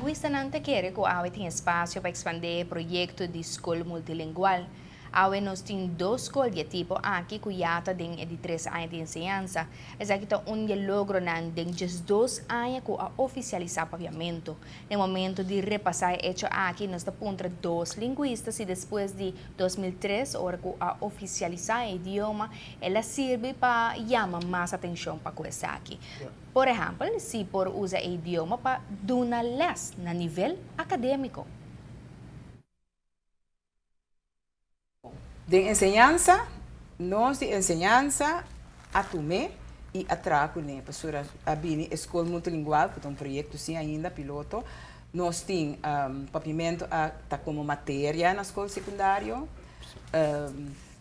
Lingüistanan ta kere ku awe tin espasio pa ekspandé e proyekto di skol multilingual. Awe nos tin dos skol di e tipo aki ku ya ta den e di tres aña di enseñansa. Esaki ta un di e logronan den 12 aña ku a ofisialisá papiamentu. Den momento di repasá e echo aki nos ta puntra dos lingüista si despues di 2003 ora ku a ofisialisá e idioma el a sirbi pa yama mas atenshon pa ku esaki. Por ehèmpel, si por usa e idioma pa duna lès na nivel akadémiko. Den enseñansa, nos di enseñansa a tum'é i a traha kuné. Pasobra a bini e skol multilingual, ku ta un proyekto sin ainda, piloto. Nos tin papiamentu a ta komo materia na skol sekundario.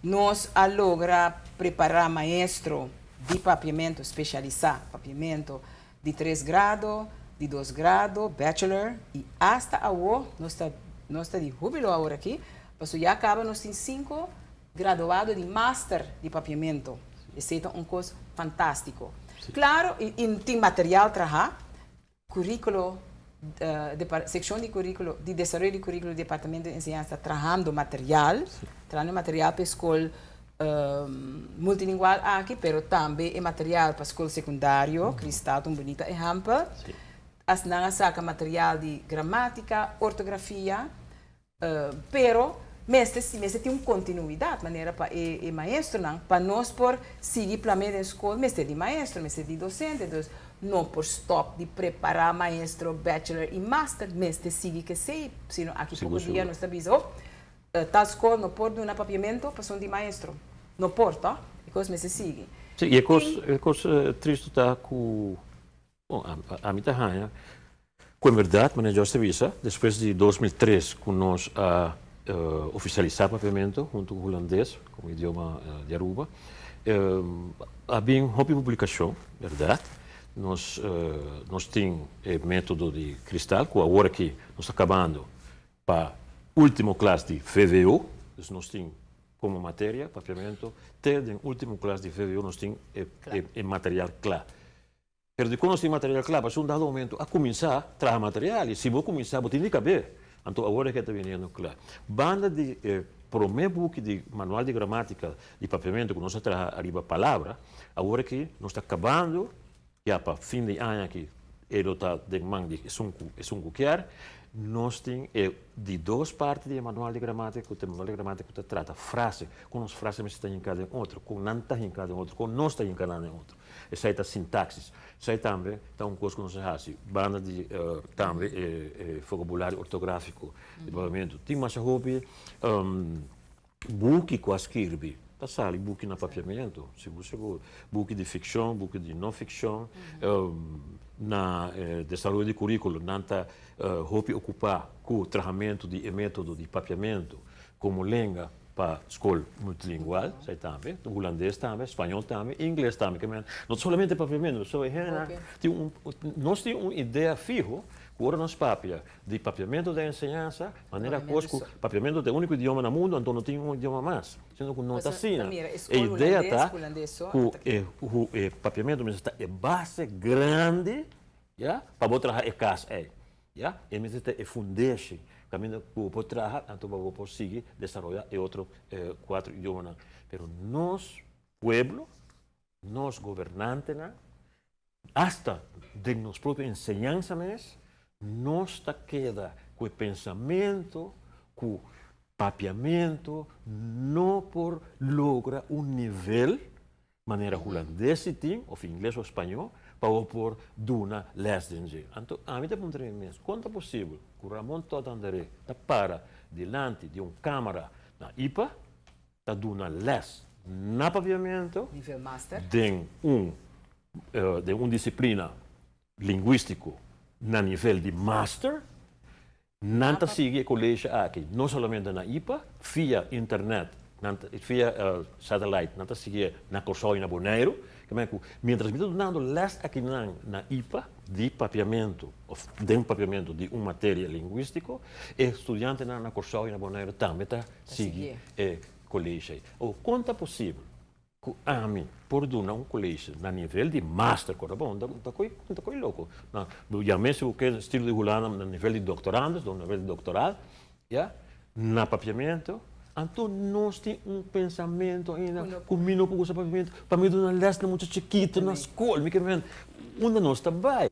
Nos a logra prepará maestro di papiamentu spesialisá, papiamentu di tres grado, di dos grado, bachelor, i asta awo nos ta nos ta di hubilo awor aki, pasobra ya kaba nos tin sinku graduado di master di papiamentu. Esei ta un kos fantástiko. Klaro, i i tin material trahá, Curriculo, Seccion di Curriculo, di Desaroyo di Curriculo di Departamento di Enseñansa ta trahando material, trahando material pa e skol multilingual aki, pero tambe e material pa skol secundario, Cristal ta un bunita ehempel. Asnan a saca material di gramatica, ortografia. Pero mester si mester tin un kontinuidat manera pa e e maestronan pa nos por sigui plam'é den skol mester di maestro mester di dosente dus no por stòp di prepará maestro bachelor i master mester sigui kesei sino aki poko dia nos ta bisa oh tal skol no por duna papiamentu pasobra di maestro no por tò e kos mester sigui. Si i e kos e kos tristu ta ku Bon, ami ta haña ku en bèrdat, manera Josh ta bisa, despues di 2003 ku nos a ofisialisá papiamentu huntu ku hulandes komo idioma di Aruba, a bin hopi publikashon, bèrdat. Nos nos tin e método di Kristal ku awor aki nos ta kabando pa último klas di vwo, dus nos tin komo materia papiamentu te den último klas di vwo nos tin e material kla. Pero dikon nos tin material kla? Pasobra un dado momento a kuminsá traha material i si bo kuminsá bo tin di kab'é. Anto awor e ke ta biniendo kla. Banda di e promé buki di manual di gramátika di papiamentu ku nos a traha ariba palabra, awor aki nos ta kabando, ya pa fin di aña aki e lo ta den man di esun ku esun ku kier. Nos tin e di dos parti di e manual di gramátika ku ta e manual di gramátika ku ta trata frase, kon nos frase mester ta hinká den otro, kon nan ta hinká den otro, kon nos ta hinká nan den otro. Esei ta sintaxis. Esei tambe ta un kos ku nos a hasi. Banda di tambe e vokabulario ortográfiko di papiamentu. Tin masha hopi buki ku a skirbi. Ta sali buki na papiamentu, sigur sigur. Buki di fikshon, buki di no fikshon. Na desaroyo di kuríkulo nan ta hopi okupá ku trahamentu di e método di papiamentu komo lenga pa skol multilingual, esei tambe, hulandes tambe, spañol tambe, ingles tambe, ke men no solamente papiamentu, so e hendenan tin un, nos tin un idea fiho ku ora nos papia di papiamentu den enseñansa, manera kos ku papiamentu ta e úniko idioma na mundu, anto no tin un idioma mas, siendo ku no ta asina. E idea ta ku e e papiamentu mester ta e base grandi, ya, pa bo traha e kas ei. Ya, e mester ta e fundeshi kaminda ku bo por traha anto pa bo por sigui desaroyá e otro kuater idiomanan. Pero nos pueblo, nos gobernantenan, asta den nos propio enseñansa mes, nos ta keda ku e pensamentu ku papiamentu no por logra un nivel manera hulandes si tin, of ingles of spañó, pa bo por duna lès den dje. Anto ami ta puntra mi mes, kon ta posibel ku Ramon Todd Anderé ta para dilanti di un kámara na ipa ta duna lès na papiamentu den un den un disiplina lingwístiko na nivel di master? Nan ta sigui e colegio aki no solamente na ipa, via internet, nan ta via satellite, nan ta siguié na Kòrsou i na Boneiru. Ke men ku mientras mi ta dunando lès akinan na ipa di papiamentu òf den papiamentu di un materia lingwístiko, e studiantenan na Kòrsou i na Boneiru tambe ta sigui e colegio ei. Awor, kon ta posibel? Ku ami por duna un colegio na nivel di master, ku ta bon, ta koi, ta koi loko. Na, ya mes si bo ke estilo di Hulanda na nivel di doctorandus, na nivel di doctoral, ya, na papiamento, anto nos tin un pensamento ainda ku mi no por usa papiamento pa mi duna les na mucha chikito na skol. Mi ke men, unda nos ta bai?